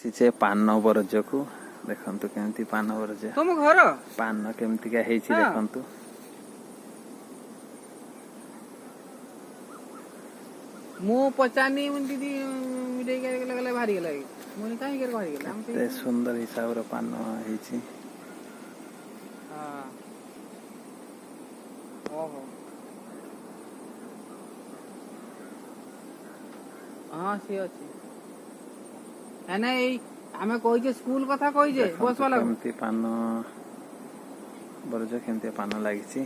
ଆସିଛେ ପାନ ବରଜକୁ। ଦେଖନ୍ତୁ କେମିତି ପାନ ବରଜ, ତମ ଘର ପାନ କେମିତିକା ହେଇଛି ଦେଖନ୍ତୁ। ମୁଁ ପଚାରିନି, ଦିଦି ଗଲା ବାହାରିଗଲା। ମୁଁ କାହିଁକି ବାହାରିଗଲା? କେତେ ସୁନ୍ଦର ହିସାବର ପାନ ହେଇଛି। ଓହୋ, ହଁ, ସିଏ ଅଛି। ନାଇଁ, ଏଇ ଆମେ କହିଛେ, ସ୍କୁଲ କଥା କହିଛେ ବସ୍ ବାଲା। କେମିତି ପାନ ବରଜ, କେମିତି ପାନ ଲାଗିଛି।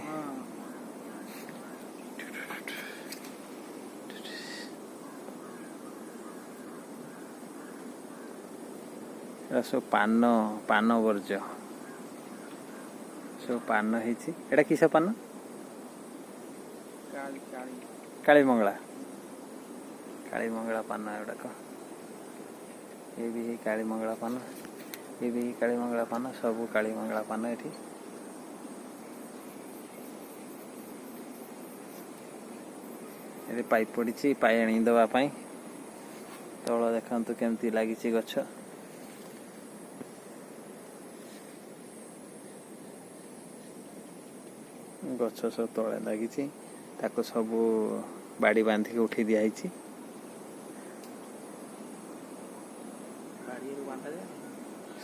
ଏଟା ସବୁ ପାନ, ପାନ ବର୍ଜ ସବୁ ପାନ ହେଇଛି। ଏଟା କିସ ପାନ? କାଳୀମଙ୍ଗଳା, କାଳୀମଙ୍ଗଳା ପାନ ଏଗୁଡ଼ାକ। ଏ ବି ହେଇ କାଳୀମଙ୍ଗଳା ପାନ, ଏ ବି କାଳୀମଙ୍ଗଳା ପାନ, ସବୁ କାଳୀମଙ୍ଗଳା ପାନ ଏଠି। ଏଠି ପାଇପ୍ ପଡ଼ିଛି ପାଣି ଦେବା ପାଇଁ। ତଳ ଦେଖନ୍ତୁ କେମିତି ଲାଗିଛି ଗଛ। ଗଛ ସବୁ ତଳେ ଲାଗିଛି, ତାକୁ ସବୁ ବାଡ଼ି ବାନ୍ଧିକି ଉଠେଇ ଦିଆହେଇଛି।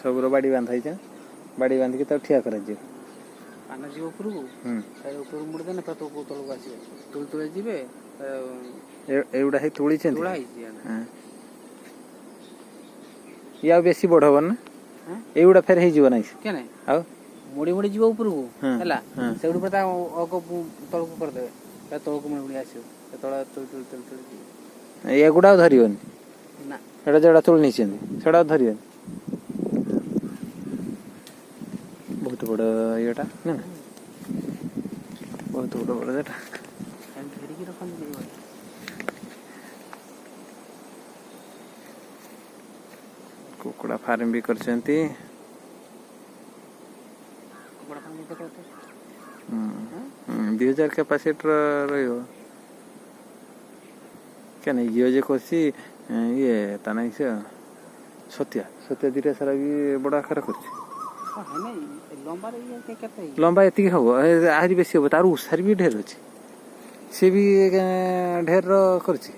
ସବୁର ବାଡ଼ି ବାନ୍ଧା ହେଇଛି, ବାଡ଼ି ବାନ୍ଧିକି ତାକୁ ଠିଆ କରାଯିବ। ପାନ ଯିବ ଉପରକୁ, ଉପରକୁ ମୁଡ଼ି ଦେଲେ ତଳକୁ ଆସିବ, ତୁଳି ତୁଳି ଯିବେ। ଏଗୁଡ଼ା ହେଇ ତୁଳିଛନ୍ତି। ଇଏ ଆଉ ବେଶୀ ବଡ ହବ ନା? ଏଇଗୁଡ଼ା ଫେର ହେଇଯିବ ନାଇଁ? ଆଉ ମୁଡ଼ି ମୁଡ଼ି ଯିବ ଉପରକୁ ହେଲା, ସେଇଠୁ ତା ଅଗ ତଳକୁ କରିଦେବେ, ତଳକୁ ମୁଡ଼ି ମୁଡ଼ି ଆସିବ, ତଳେ ତୁଳି ତୁଳି ତୁଳି ତୁଳି ଯିବ। ଏଗୁଡ଼ା ଆଉ ଧରିବନି ନା? ଏଟା ଯୋଉଟା ତୁଳି ନେଇଛନ୍ତି ସେଟା ଆଉ ଧରିବନି। ବହୁତ ବଡ଼ ଇଏଟା ନା, ବହୁତ ବଡ଼ ବଡ଼ ଏଟା। କୁକୁଡ଼ା ଫାର୍ମ ବି କରିଛନ୍ତି। 2000 କ୍ୟାପାସିଟିର ରହିବ କେନ? ଇଏ ଯେ କରୁଛି ଇଏ, ତା ନାଇଁ ସେ ସତ୍ୟା, ସତ୍ୟା ଦିଟା ସାରା ବି ବଡ଼ ଆକାର କରୁଛି। ଲମ୍ବା ଏତିକି ହବ, ଆହୁରି ବେଶୀ ହବ। ତାର ଉଷାର ବି ଢେର ଅଛି, ସେ ବି ଢେର କରୁଛି।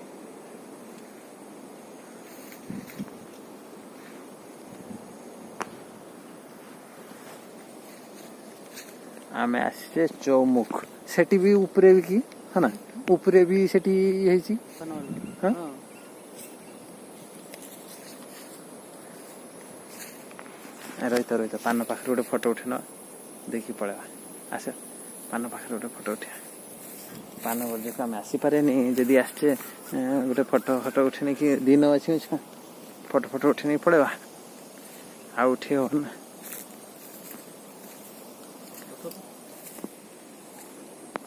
ଆମେ ଆସିଛେ ଚୌମୁଖ। ସେଠି ବି ଉପରେ ବି କି, ହଁ ନା, ଉପରେ ବି ସେଠି ହେଇଛି। ହଁ, ରହିଥା ରହିଥା, ପାନ ପାଖରେ ଗୋଟେ ଫଟୋ ଉଠେଇ ନେବା, ଦେଖି ପଳେଇବା। ଆସ, ପାନ ପାଖରେ ଗୋଟେ ଫଟୋ ଉଠେଇବା। ପାନ ବର୍ଜକୁ ଆମେ ଆସିପାରେନି, ଯଦି ଆସିଛେ ଗୋଟେ ଫଟୋ ଫଟୋ ଉଠେଇ ନେଇକି, ଦିନ ଅଛି ଫଟୋ ଫଟୋ ଉଠେଇ ନେଇକି ପଳେଇବା, ଆଉ ଉଠେଇ ହବ ନା।